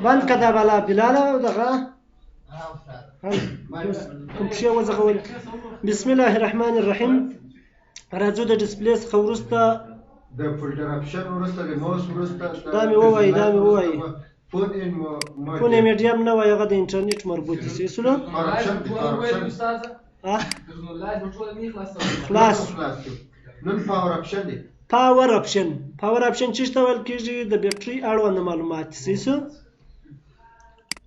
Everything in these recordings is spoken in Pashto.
بند که دا بلا بلاله او دغه کوم پښې وځغولې. بسم الله الرحمن الرحیم. راځو د display څخه وروسته د folder option وروسته د موس وروسته دا مې ووایي، دا مې ووایي. phone and phone medium نه وایي، هغه د انټرنیټ مربوط دي. صحیح سولو؟ power option دی، power option. خلاص. نن power option دی. power option، power option چې څه ویل کېږي؟ د بیټري اړوند معلومات. صحیح سو؟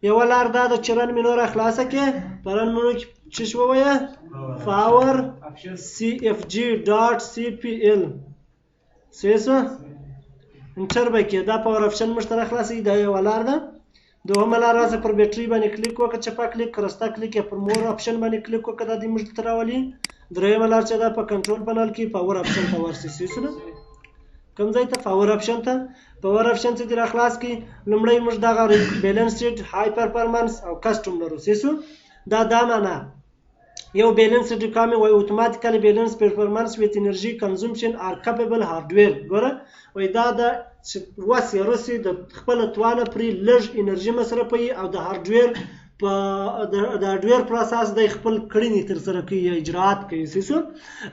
یوه لار دا ده چې run menu را خلاصه کړې، په run menu کې څه شي ووایه؟ power CFG dot CPL. صحیح سو؟ enter به کړې، دا power option موږ ته را خلاصوي. دا یوه لار ده. دوهمه لار راسه پر بیټري باندې کلیک وکړه، چپه کلیک، راسته کلیک یا پر more option باندې کلیک وکړه، دا دې موږ ته راولي. درېیمه لار چې ده په control panel کې power option ته ورسي. صحیح سو؟ کوم ځای ته؟ power option ته. power option چې دې را خلاص کړي، لومړی موږ دغه balanced، high performance او custom لرو. صحیح سو؟ دا دا معنا یو balanced ریکامي وای automatically balance performance with energy consumption or capable hardware. ګوره وای دا د وس یې رسي د خپله توانه پرې لږ انرژي مصرفوي او د hardware په د hardware پر اساس دی خپل کړنې ترسره کوي یا اجراعات کوي. صحیح سو؟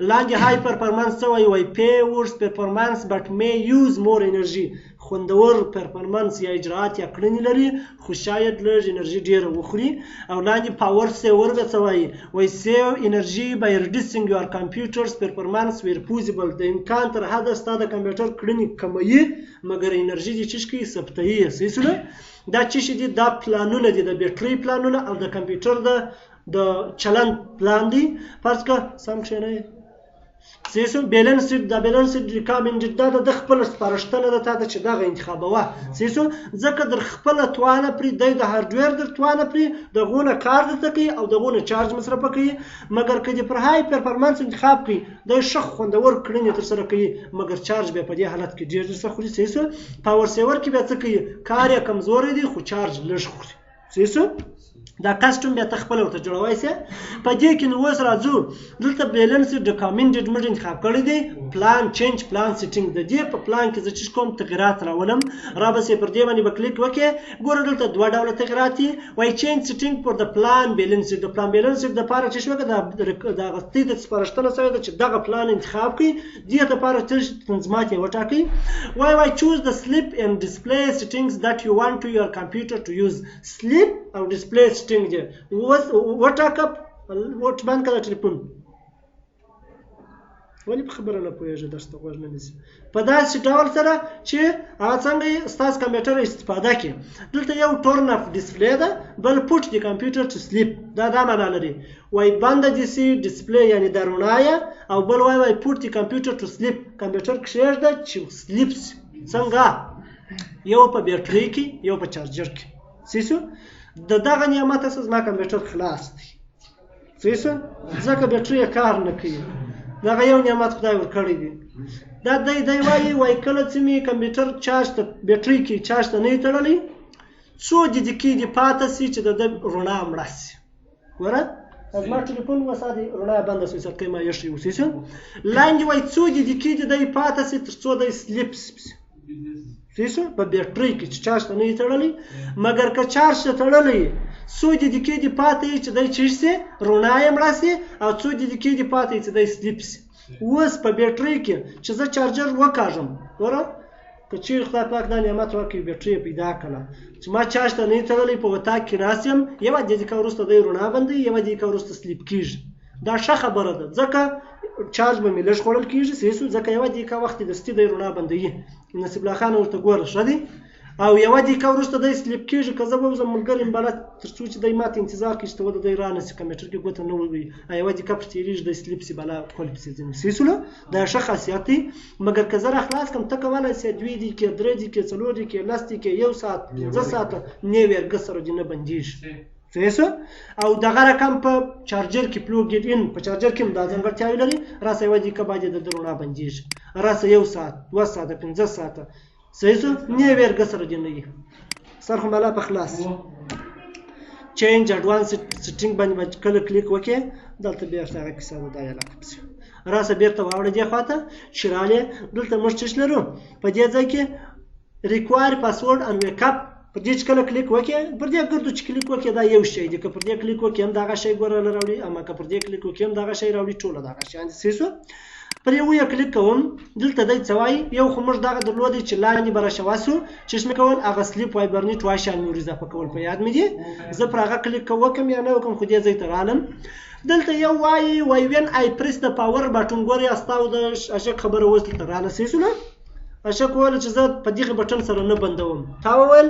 لاندې high performance څه وایي؟ وایي favors performance but may use more energy. خوندور performance یا اجراعات یا کړنې لري خو شاید لږ انرژي ډېره وخوري. او لاندې power saver به څه وایي؟ وایي save energy by reducing your computer's performance where possible. د امکان تر حده ستا د کمپیوټر کړنې کموي مګر انرژي دې چې کوي ثبتوي. صحیح سو؟ دا چې شي دي؟ دا پلانونه دي، د بیټري پلانونه او د کمپیوټر د چلند پلان دی. فرض که سم کښېنئ. صحیح سو؟ balanced، دا balanced recommended دا د خپل سپارښتنه ده تاته چې دغه انتخابوه. صحیح سو؟ ځکه در خپله توانه پرې دی د hardware در توانه پرې د غونه کار درته کوي او د غونه چارج مصرفه کوي. مګر که دې پر high performance انتخاب کوي دی ښه خوندور کړنې ترسره کوي مګر چارج بیا په دې حالت کې ډېر درسره خوري. صحیح سو؟ power saver کې بیا څه کوي؟ کار یې کمزوری دی خو چارج لږ خوري. صحیح سو؟ دا custom بیا ته خپله ورته جوړولی سې. په دې کې نو اوس راځو دلته balanced recommended موږ انتخاب کړی دی. plan change plan setting، د دې په پلان کې زه چې کوم تغیرات راولم را به سې پر دې باندې به کلیک وکړې. ګوره دلته دوه ډوله تغیرات دي. وایي change setting for the plan balanced. د plan balanced دپاره چې شو که دا غستې ته سپارښتنه سوې ده چې دغه پلان انتخاب کړئ، دې دپاره چې تنظیمات یې وټاکئ. وایي choose the sleep and display settings that you want to your computer to use. Sleep او display setting دی اوس وټاکه. وټ بند کړه ټلیفون، ولې په خبره نه پوهېږې؟ درس ته غوږ نه نیسي. په داسې ډول سره چې هغه څنګه یې ستاسو کمپیوټر استفاده کړي. دلته یو turn off display ده، بل put the computer to sleep. دا دا معنا لري وایي بنده دې سي display یعنې د رڼا یې، او بل وایي put the computer to sleep، کمپیوټر کښېږده چې sleep سي. څنګه؟ یو په بیټري کې یو په چارجر کې. صحیح سو؟ د دغه نعمت څخه زما کمپیوټر خلاص دی. صحیح سو؟ ځکه بیټري یې کار نه کوي. دغه یو نعمت خدای ورکړی دی. دا دی وایي کله چې مې کمپیوټر چارج ته بیټري کې چارج ته نه وي تړلی، څو دقیقې دې پاته سي چې د ده رڼا مړه سي. ګوره زما ټلیفون اوس دې رڼا بنده سوې، صدقې ما یې ښې اوسې. سو لاندې وایي څو دقیقې دې دی پاته سي تر څو دی sleep سي. صحیح سو؟ په بیټري کې چې چارج ته نه وي تړلی، مګر که چارج ته تړلی څو دقیقې دې پاته وي چې دی چیش سي، رڼا یې مړه سي، او څو دقیقې دې پاته وي چې دی sleep سي. اوس په بیټري کې چې زه چارجر وکاږم، ګوره که چیرې خدای پاک دا نعمت ورکړي بیټري یې پیدا کړه چې ما چارج ته نه وي تړلی، په وطاق کې ناست یم، یوه دقیقه وروسته دی رڼا بندوي، یوه دقیقه وروسته sleep کېږي. دا ښه خبره ده ځکه چارج به مې لږ خوړل کېږي. صحیح سو؟ ځکه یوه دقیقه وخت دستي دی رڼا بندوي. نصیب الله خان ورته ګوره ښه دی، او یوه دقیقه وروسته دی sleep کېږي. که زه ووځم ملګری مې بالا تر څو چې دی ماته انتظار کوي چې ته وده دی رانه سي کمپیوټر کې ګوته نه ووهي، یوه دقیقه پر تېرېږي دی sleep سي بالا کول پسې ځینې. صحیح سوله؟ دا ښه خاصیت دی. مګر که زه را خلاص کړم ته کولی سې دوې دقیقې، درې دقیقې، څلور دقیقې، لس دقیقې، یو ساعت، پنځه ساعته نې ویرګه سره دې نه بندېږي. صحیح سو؟ او دغه رقم په چارجر کې plug in، په چارجر کې هم دا ځانګړتیاوې لري. راسه یوه دقیقه بعد یې د ده رڼا بندېږي، راسه یو ساعت، دوه ساعته، پنځه ساعته. صحیح سو؟ نې ویرګه سره دې نه وي. سر خو ملا په خلاص. change advanced setting باندې به کله کلیک وکړې، دلته بېرته هغه کیسه ده، دا یې علاقه پسې. راسه بېرته واوړه دې خواته چې رالې. دلته موږ څه لرو په دې ځای کې؟ require password on wake up. پر دې چې کله کلیک وکړې، پر دې ګردو چې کلیک وکړې دا یو شی دی، که پر دې کلیک وکړې هم دغه شی ګوره راوړي، اما که پر دې کلیک وکړې هم دغه شی راوړي، ټوله دغه شیان دي. صحیح شو؟ پر یو یې کلیک کوم، دلته دی څه وایي؟ یو خو موږ دغه درلودی چې لاندې به راشه وسو، چې مې کول هغه sleep hibernate وای شیان مې ور اضافه کول، په یاد مې دي. زه پر هغه کلیک وکم یا نه وکم، خو دې ځای ته رالم. دلته یو وایي وای when I press the power button، ګورې ستا د اشک خبره اوس دلته راله. صحیح شو نه؟ اشک وویل چې زه په دغه بټن سره نه بندوم. تا وویل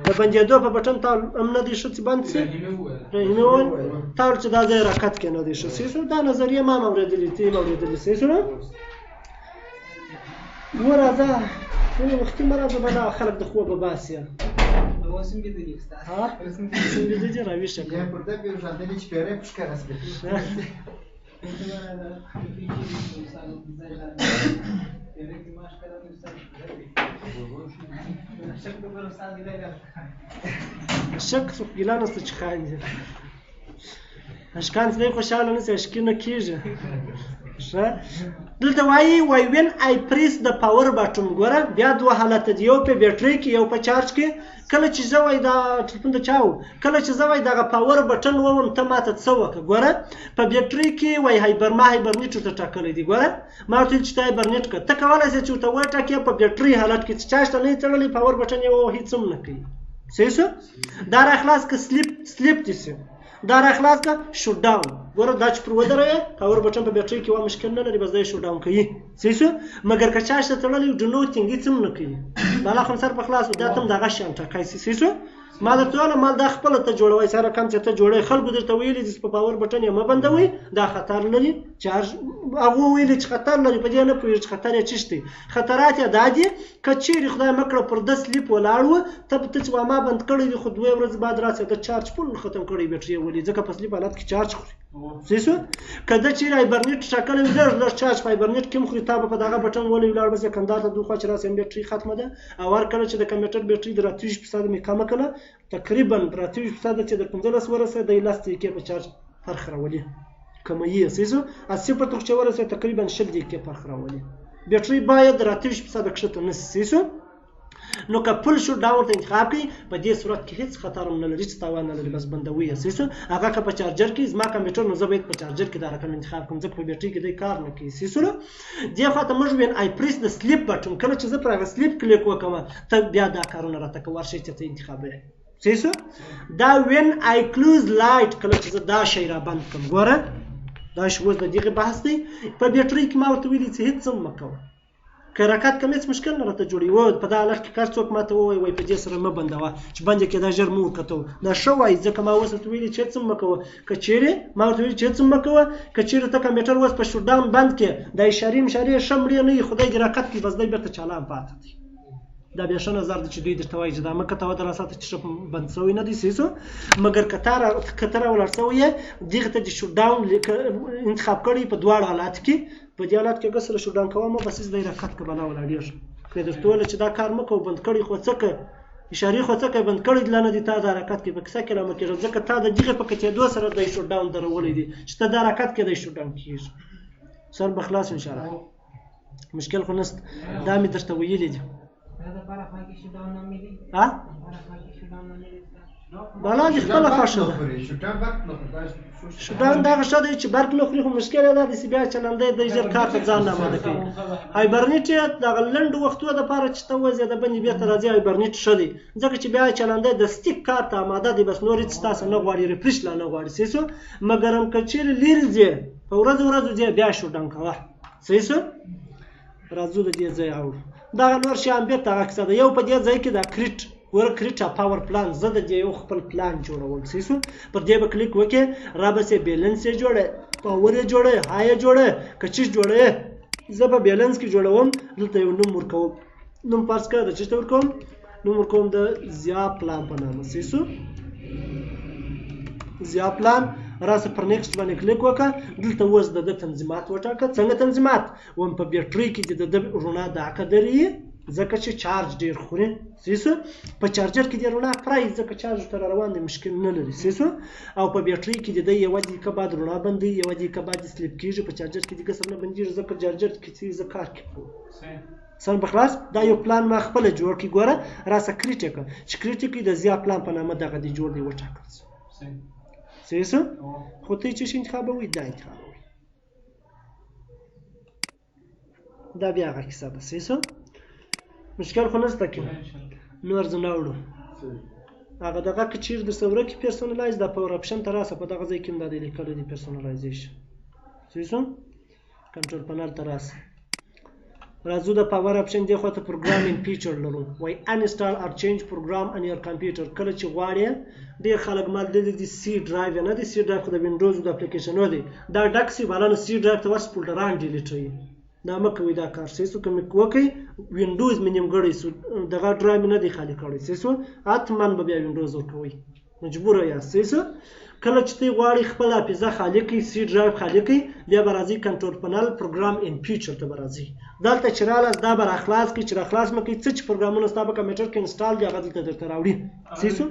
د بندېدو په بټن تا هم نه دی ښه چې بند سي؟ رحیمي وویل تا ویل چې دا ځای راکت کې نه دی ښه. صحیح شو؟ دا نظریه ما هم اورېدلې، ته یې هم اورېدلې. صحیح شو نه؟ و راځه، ولې وختي مه راځه، بلا خلک د خوبه باسي. اوس هم بیده دي استاد. ها؟ اوس هم اوس هم بیده دي، راویښه کړه. یا پر ده پېژندلې چې پیری په ښکاره سوې. شک څه ګیله نشته چې خاندي. اشکان څه خوشحاله نه سي، اشکي نه کېږي. ښه، دلته وایي وای when I press the power button، ګوره بیا دوه حالته دي، یو په بیټرۍ کې یو په چارج کې. کله چې زه وای دا ټلیفون د چا و، کله چې زه وای دغه power button ووم ته ماته څه وکړه؟ ګوره په بیټرۍ کې وای hiber، ما hibernate ورته ټاکلی دی. ګوره ما ورته ویل چې ته hibernate کړه، ته کولی شې چې ورته وټاکې په بیټرۍ حالت کې چې چارج ته نه یې تړلی، power button یې ووهه، هېڅ هم نه کوي. صحیح شو؟ دا را خلاص که sleep، sleep دې شي، دا را خلاص که shut down. ګوره دا چې پر ودروې power button په بیټرۍ کې وه مشکل نه لري، بس دا یې shut down کوي. صحیح شو؟ مګر که چارج ته تړلی do nothing، هېڅ هم نه کوي. بالا خو سر په خلاص و، دا ته هم دغه شیان ټاکی شي. صحیح شو؟ ما درته وویل مال دا خپله ته جوړوی، سره کم چې ته جوړوې. خلکو درته ویلي دي چې په power button یې مه بندوئ، دا خطر لري. چارج هغو ویلي چې خطر لري، په دې نه پوهېږي چې خطر یې څه شی دی. خطرات یې دا دي که چیرې خدای مه کړه پر ده sleep ولاړ و، ته چې وا ما بند کړی دی، خو دوې ورځې بعد راسې د چارج full ختم کړی بیټري یې ولي، ځکه په sleep حالت کې چارج خوري. صحیح شو؟ که ده چیرې hibernate ټاکلی وي، لږ لږ چارج په hibernate کې هم خوري، تا به په دغه بټن ولي ولاړ به سې کندهار ته دوه خوا چې راسې هم بیټري ختمه ده. او هر کله چې د کمپیوټر بیټري در 28 فیصده مې کمه کړه، تقریباً تر 28 فیصده چې در 15 ورسېد، دی لس دقیقې په چارج فرق راولي، کموي یې. صحیح شو؟ 80 پر چې ورسېد تقریباً 20 دقیقې فرق راولي. بیټري باید تر 28 فیصده کښته نه شي. صحیح شو؟ نو که full shut down ورته انتخاب کړئ، په دې صورت کې هېڅ خطر هم نه لري، هېڅ تاوان نه لري، بس بندوي یې. صحیح شو؟ هغه که په چارجر کې زما کمپیوټر، نو زه باید په چارجر کې دا رقم انتخاب کړم، ځکه په بیټري کې دی کار نه کوي. صحیح شو؟ دې خوا ته موږ when I press the sleep button، کله چې زه پر هغه sleep کلیک وکړم، ته بیا دا کارونه راته کوه، هر شی چې ته انتخابوې. صحیح شو؟ دا when I close light، کله چې زه دا شی را بند کړم، ګوره دا شی اوس د دغې بحث دی. په بیټري کې ما ورته ویلي چې هېڅ هم مه کوه، که حرکت کوم هېڅ مشکل نه راته جوړوي. و په دا حالت کې که هر څوک ماته ووایي وایي په دې سره مه بندوه، چې بند یې کړې دا ژر مه ورکتوه، دا ښه وایي، ځکه ما اوس ورته ویلي چې هېڅ هم مه کوه. که چیرې ما ورته ویلي چې هېڅ هم مه کوه، که چیرې ته کمپیوټر اوس په shut down بند کړې، دا اشارې مشارې ښه مړې نه وي، خدای دې راکت کړي، بس دی بېرته چالان پاته دی. دا بیا ښه نظر دی چې دوی درته وایي چې دا مه کتوه، در راساته چې ښه بند شوی نه دی. صحیح شو؟ مګر که تا راولاړ شوی یې، دغه ته دې shut down انتخاب کړی په دواړو حالاتو کې. په دې حالت کې که سره shut down کوه مه، بس هېڅ دی راکت که بلا ولاړېږي. که درته وویل چې دا کار مه کوه، بند کړی خو څه که اشارې خو څه که بند کړی لا نه دی، تا دا حرکت کې په کیسه کې لا مه کېږه، ځکه تا د دغې په کتېدو سره دی shut down درولی دی، چې ته دا حرکت کې دی shut down کېږي. سر به خلاص ان شاء الله، مشکل خو نشته. دا مې درته ویلي دي. ها؟ بلا دې خپله خوښه ده. shut down دغه ښه دی چې برق نه خوري، خو مشکل یې دا دی چې بیا چلندی دی ژر کار ته ځان نه اماده کوي. hibernate یې دغه لنډو وختو دپاره چې ته وځې د بندې بېرته راځې، hibernate ښه دی، ځکه چې بیا چلندی د ستیک کار ته اماده دی، بس نور هېڅ تاسو نه غواړي، refresh لا نه غواړي. صحیح شو؟ مګر هم که چیرې لرې ځې، په ورځو ورځو ځې، بیا shut down کوه. صحیح شو؟ راځو د دې ځای اوړو. دغه نور شیان بېرته هغه کیسه ده. یو په دې ځای کې دا create، ګوره create power plan، زه د دې یو خپل پلان جوړوم. صحیح شو؟ پر دې به کلیک وکړې، را به سې بیلنس یې جوړې، power یې جوړې، high یې جوړې، که چیش جوړې. زه په بیلنس کې جوړوم، دلته یو نوم ورکوم، نوم فرض کړه د چیش ته ورکوم، نوم ورکوم د ضیا پلان په نامه. صحیح شو؟ ضیا پلان راسه پر next باندې کلیک وکړه. دلته اوس د ده تنظیمات وټاکه. څنګه تنظیمات؟ وم په بیټرۍ کې د ده رڼا دا قدر یي، ځکه چې چارج ډېر خوري. صحیح شو؟ په چارجر کې د رڼا پرای، ځکه چارج ورته را روان دی، مشکل نه لري. صحیح شو؟ او په بیټرۍ کې د ده یوه دقیقه بعد رڼا بندوي، یوه دقیقه بعد sleep کېږي. په چارجر کې د ګسر نه بندېږي، ځکه چارجر کې چې زه کار کې کوم. سر په خلاص دا یو پلان ما خپل جوړ کی، ګوره راسه create که، چې create کی د زیا پلان په نامه دغه دی جوړ دی وټاکل سو. صحیح سو؟ خو ته چې انتخابوي دا انتخابوي، دا بیا هغه کیسه ده. صحیح سو؟ مشکل خو نشته کې نور زه نه وړو هغه دغه که چیرې درته ورکې personalize دا power option ته راسه، په دغه ځای کې هم دا دی لیکلی دی personalization. صحیح سو؟ control panel ته راسه، راځو د power option دې خواته program and feature لرو، وای uninstall or change program on your computer. کله چې غواړې ډېر خلک مال دلې دي C drive نه دی، C drive خو د وینډوز د اپلیکیشنو دی، دا ډک سي بالا نو C drive ته ورسې فولډران ډیلیټوي. دا مه کوئ دا کار. صحیح سو؟ که مې وکړئ وینډوز مې نیمګړی سو، دغه ډرایو مې نه دی خالي کړی. صحیح سو؟ حتما به بیا وینډوز ورکوئ، مجبوره یاست. صحیح سو؟ کله چې ته غواړې خپل حافظه خالي کړئ، C drive خالي کړئ، بیا به راځئ control panel program and feature ته به راځئ. دلته چې رالاست دا به راخلاص کړئ، چې راخلاص مه کړئ څه چې پروګرامونه ستا په کمپیوټر کې install دي هغه دلته درته راوړي. صحیح سو؟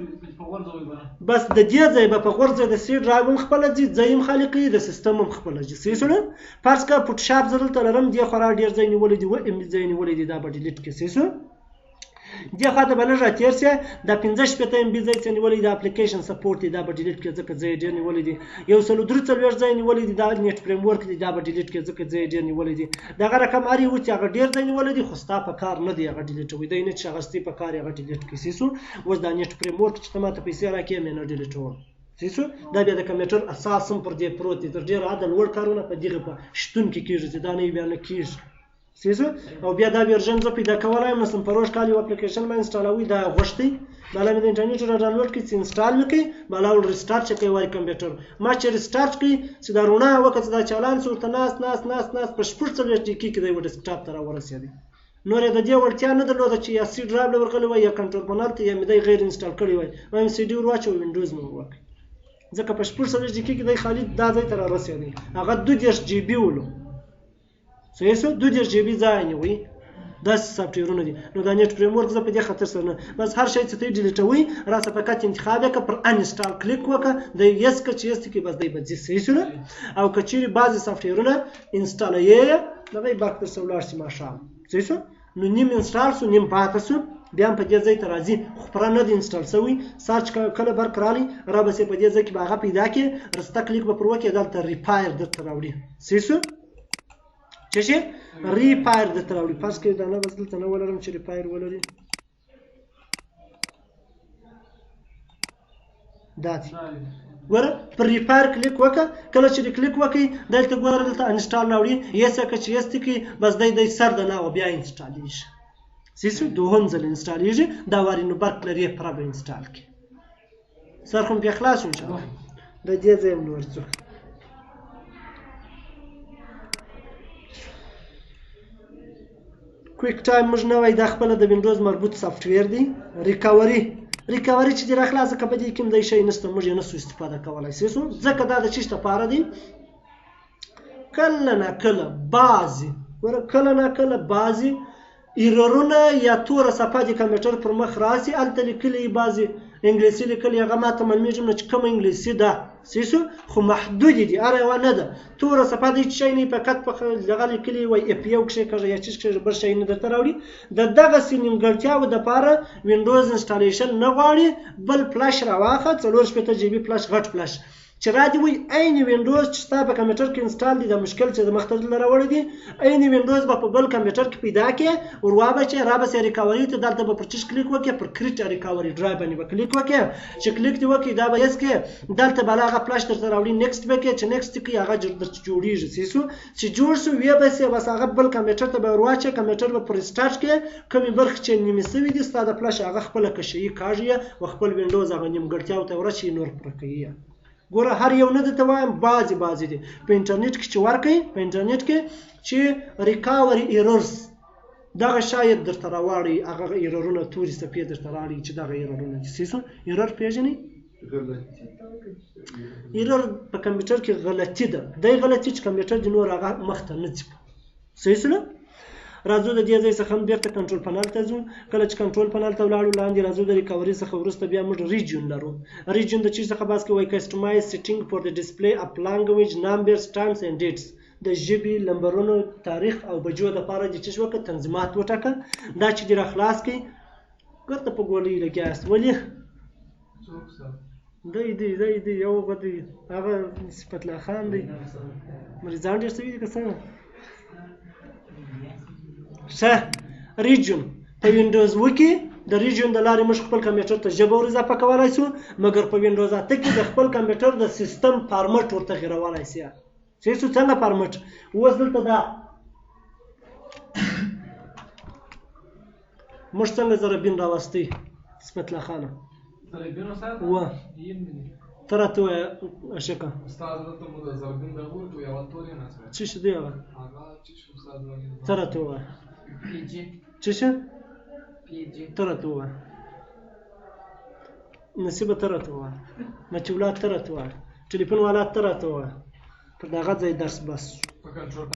بس د دې ځای به په غورځي د C drive هم خپله ځي، ځای هم خالي کوي، د سیستم هم خپله ځي. صحیح سو؟ فرض کړه فوټوشاپ زه دلته لرم، دې خورا ډېر ځای نیولی دی، 7 MB ځای نیولی دی، دا به delete کړي. صحیح سو؟ دې خواته به لږ راتېر شي، دا 65 MB ځای څه نیولی دی، application support دی، دا به delete کړي ځکه ځای یې ډېر نیولی دی. 143 ځای نیولی دی، دا .NET Framework دی، دا به delete کړي ځکه ځای یې ډېر نیولی دی. دغه رقم هر یو چې هغه ډېر ځای نیولی دی، خو ستا په کار نه دی هغه ډیلیټوي، دی نه چې هغه ستې په کار هغه delete کړي. صحیح سو؟ اوس دا .NET Framework چې ته ماته پیسې راکړې مې نه ډیلیټوم. صحیح سو؟ دا بیا د کمپیوټر اساس هم پر دې پروت دی، تر ډېره حده لوړ کارونه په دغه په شتون کې کېږي چې دا نه وي بیا نه کېږي. صحیح سو؟ او بیا دا version زه پیدا کولای هم نشم، پروژ کال یو اپلیکیشن ما انسټالوي، دا غوښتي بالا مې د انټرنیټ را ډاونلوډ کړي چې install مې کړي، بالا ول restart چې کوي وایي کمپیوټر ما چې restart کړي چې دا رڼا وکړه چې دا چالان سو ورته ناست ناست ناست ناست په 46 دقیقې کې دی و ډیسکټاپ ته راورسېدی. نور یې د دې وړتیا نه درلوده چې یا C drive له ورغلی وای یا control panel ته یا مې دی غیر install کړی وای، ما مې سي ډي ور واچوه وینډوز مې ور وکړ، ځکه په 46 دقیقې کې دی خالي دا ځای ته راورسېدی. هغه 32 GB ولو. صحیح سو؟ 32 GB ځای نیوي، داسې سافټویرونه دي. نو دا .NET Framework زه په دې خاطر سره نه، بس هر شی چې ته ډیلیټوي راسه فقط انتخاب یې کړه، پر uninstall کلیک وکړه، دی yes که چې yes کې بس دی به ځي. صحیح سو؟ او که چیرې بعضې سافټویرونه انسټالوې دغه یې برق درسره ولاړ شي ماښام. صحیح سو؟ نو نیم install سو نیم پاته سو، بیا هم په دې ځای ته راځي، خو پوره نه دی install سوی. search کله برق راغلی را به سې په دې ځای کې به هغه پیدا کړې، رسته کلیک به پر وکړې، دلته repair درته راوړي. صحیح سو؟ چې شي repair درته راوړي. فرض کړئ دا نه بس دلته نه ولرم چې repair ولري، دا دی ګوره پر repair کلیک وکړه. کله چې کلیک وکړي دلته ګوره دلته uninstall راوړي، yes که چې yes کړي بس دی دی سر د ناوه بیا انسټالېږي. صحیح سو؟ دوهم ځل انسټالېږي، دا وارې نو برق لري پوره به install کړي. سر خو مې پرې خلاص شو انشاءالله. د دې ځای هم نور ځو. QuickTime موږ نوی دا خپله د وینډوز مربوط سافټویر دی. recovery recovery چې دې راخلاصه که په دې کې هم دی شی نشته، موږ یې نشو استفاده کولی. صحیح سو؟ ځکه دا د چیش لپاره دی، کله ناکله بعضې ګوره کله ناکله بعضې ایررونه یا توره صفحه د کمپیوټر پر مخ راسي، هلته لیکلي بعضې انګلیسي لیکلي، هغه ماته معلومېږي نه چې کومه انګلیسي ده. صحیح سو؟ خو محدودې دي، هره یوه نه ده. توره صفحه د هېڅ شی نه وي، فقط په دغه لیکلي وایي F یو کښېکاږه یا چیز کښېکاږه، بل شی نه درته راوړي. د دغسې نیمګړتیاوو دپاره وینډوز installation نه غواړي، بل فلش راواخه، 64 GB flash، غټ فلش چې را دي وایي عین وینډوز چې ستا په کمپیوټر کې install دی، دا مشکل چې د مخته دلته راوړی دی، عین وینډوز به په بل کمپیوټر کې پیدا کړې، ور وابچې را به سې recovery ته، دلته به پر چیش کلیک وکړې، پر create recovery drive باندې به کلیک وکړې، چې کلیک دې وکړي دا به yes کړې، دلته به هغه فلش درته راوړي، next به کړې، چې next کړي هغه درته جوړېږي. صحیح سو؟ چې جوړ سو ویې به سې، بس هغه بل کمپیوټر ته به ور واچې، کمپیوټر به پر restart کړې، کومې برخې چې نیمې سوي دي ستا د فلش هغه خپله کشوي کاږي او خپل وینډوز هغه نیمګړتیاو ته ورچوي نور پوره کوي. ګوره هر یو نه درته وایم، بعضې بعضې دي په انټرنیټ کې چې ورکوي، په انټرنیټ کې چې recovery errors دغه شاید درته راواړي، هغه ایررونه تورې څپې درته راړي چې دغه ایررونه دي. صحیح سو؟ error پېژنئ؟ error په کمپیوټر کې غلطي ده، دی غلطي چې کمپیوټر دې نور هغه مخته نه ځي. صحیح سو؟ راځو د دې ځای څخه هم بیرته control panel ته ځو. کله چې control panel ته ولاړو لاندې راځو د recovery څخه وروسته بیا موږ region لرو. region د چیز څخه بحث کوي؟ Customize setting for the display of language numbers times and dates. د ژبې، لمبرونو، تاریخ او بجو دپاره دې څه شي وکړه؟ تنظیمات وټاکه. دا چې دې را خلاص کړي، ګرته په ګولۍ لګیا یاست. ولې؟ دی دی دی دی یو غو دی، هغه صفت الله خان دی. مریضان ډېر شوي دي که څنګه؟ ښه، region په وینډوز 7 کې د region د لارې موږ خپل کمپیوټر ته ژبه ور اضافه کولای شو، مګر په وینډوز 8 کې د خپل کمپیوټر د سیستم فارمټ ور تغیرولای شي. صحیح شو؟ څنګه فارمټ؟ اوس دلته دا موږ څنګه ضربین راوستی صفت الله خانه؟ ضربین استاد؟ وه. ته راته ووایه اشکه. استاد دلته مو د ضربین د ورکو یوه تورې نه سره. څه شي دی هغه؟ هغه څه شي استاد؟ ته راته ووایه. پی جی. څه شي؟ پی جی. ته راته ووایه. نصیبه ته راته ووایه. مطیع الله ته راته ووایه. ټلیفون والا ته راته ووایه. پر دغه ځای درس بس شو. په کنټرول.